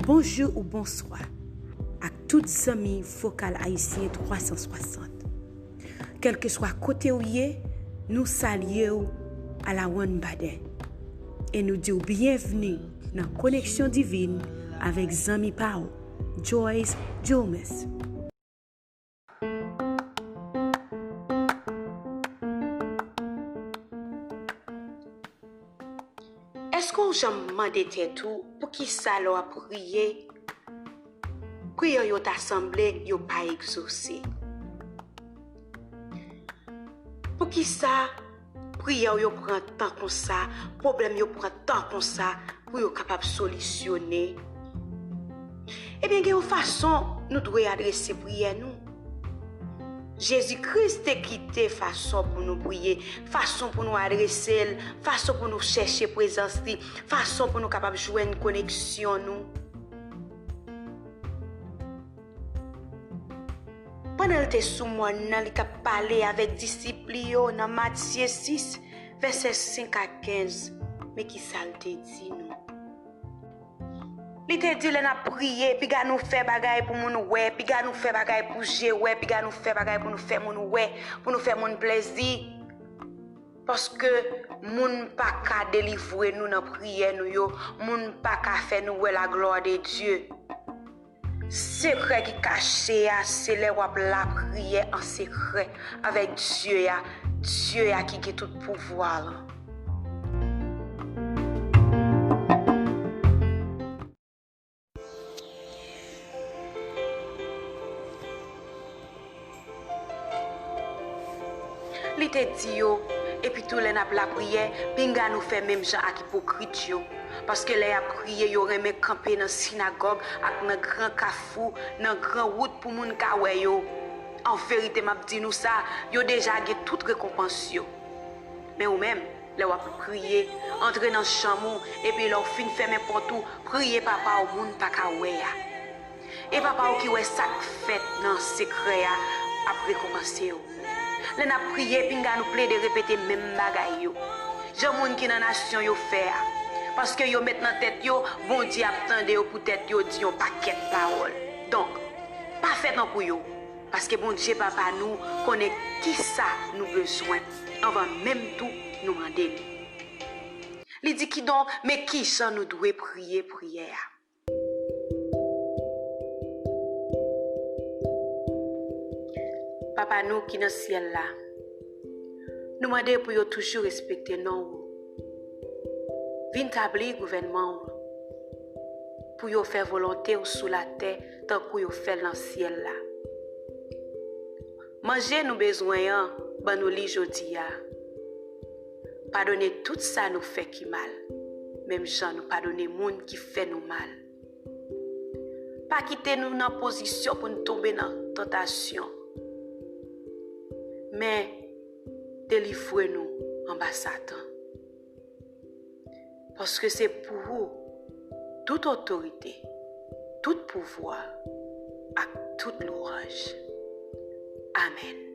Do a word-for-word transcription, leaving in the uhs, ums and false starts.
Bonjou ou bonswa ak tout zanmi Fokal Ayisyen twa san swasant. Kèlkeswa kote w ye, nou salye w alawanbaden. E nou di w byenvni nan Koneksyon Divin avèk zanmi pa w, Joyce Jomes. Èske w janm mande tèt ou poukisa lè w ap priye, priyè w yo ta sanble yo pa egzose? Poukisa priyè w yo pran tan konsa, pwoblèm yo pran tan konsa pou yo kapab solisyone? Ebyen, gen yon fason nou dwe adrese priyè nou. Jezi Kris te kite fason pou nou priye, fason pou nou adrese l, fason pou nou chèche prezans li, fason pou nou kapab jwenn koneksyon nou. Pandan l te sou mòn nan, li t ap pale avèk disip li yo nan Matye sis, vèsè senk a kenz. Men ki sa l te di nou. Li te di, lè n ap priye, piga nou fè bagay pou moun wè, piga nou fè bagay pou je wè, piga nou fè bagay pou nou fè moun wè, pou nou fè moun plezi. Paske moun pa ka delivre nou nan priyè nou yo, moun pa ka fè nou wè la gloire de Dieu. Sekrè ki kache a, se lè w ap lapriyè an sekrè avèk Dye a, Dye a ki gen tout pouvwa lan. Li te di yo, epi tou lè n ap lapriyè, pinga nou fè menm jan ak ipokrit yo. Paske lè y ap priye, yo renmen kanpe nan sinagòg ak nan gran kafou, nan gran wout pou moun ka wè yo. An verite, m ap di nou sa, yo deja gen tout rekonpans yo. Men ou menm, lè w ap priye, antre nan chanm ou, epi lè w fin fèmen pòt ou, priye Papa w moun pa ka wè a. E Papa w ki wè sa k fèt nan sekrè a ap rekonpanse w. Lè n ap priye, pinga nou plede repete menm bagay yo, jan moun ki nan nasyon yo fè a. Paske yo met nan tèt yo, Bondye ap tande yo poutèt yo di yon pakèt pawòl. Donk, pa fè tankou yo, paske Bondye Papa nou konnen kisa nou bezwen anvan menm tou nou mande li. Li di, kidonk, men kijan nou dwe priye priyè a. Papa nou ki nan syèl la, nou mande pou yo toujou respekte non w. Vin tabli gouvènman w, pou yo fè volonte w sou latè tankou yo fè l nan syèl la. Manje nou bezwen an, ban nou li jodi a. Padone tout sa nou fè ki mal, menm jan nou padone moun ki fè nou mal. Pa kite nou nan pozisyon pou n tonbe nan tantasyon, men delivre nou anba Satan. Paske se pou ou tout otorite, tout pouvwa ak tout lwanj. Amèn.